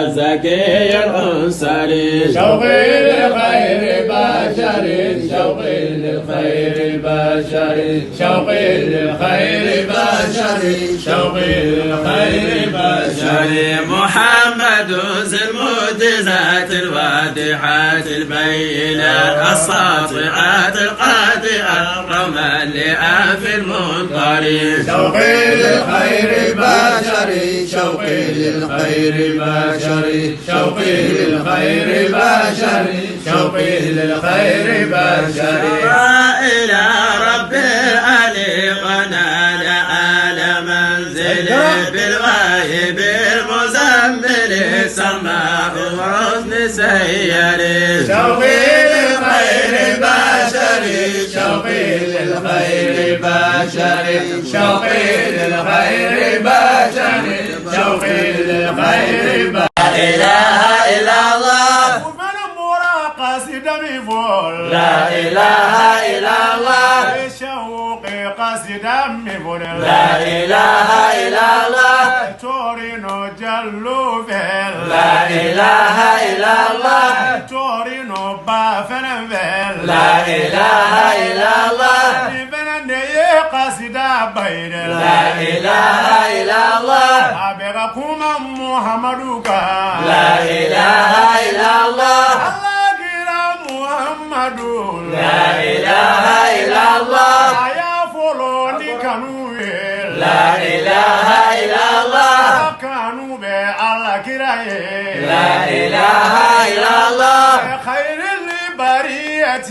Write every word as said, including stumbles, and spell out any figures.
زكي الأنصاري. شوقي للخير بشري، شوقي للخير بشري، شوقي للخير بشري، شوقي للخير بشري. محمد ذي المعجزات الواضحات البينات الساطعات القاطعات قوما لأنف المنقري. شوقي للخير بشري، شوقي للخير بشري، شوقي للخير بشري، شوقي للخير بشري. إلى رب العالي ونال أعلى منزل بالوهي بالمزمل سماء حسن سيري. شوقي للخير بشري، شوقي للخير بشري، شوقي للخير بشري، شوقي للخير بشري. لا إله إلا الله. لا إله إلا الله. شوقي قصد أمي بولي. لا إله إلا الله. تورينو جلو فيل. لا إله إلا الله. تورينو بافن فيل. لا إله إلا الله. فنان دي قصد بير. لا إله إلا الله. أبيغا كوما محمدك. لا إله إلا الله. الله كرا محمد. لا إله إلا الله. يا فلوني كانوا. لا إله إلا الله. كانوا بي الله كراي. لا إله إلا الله. خير البرية.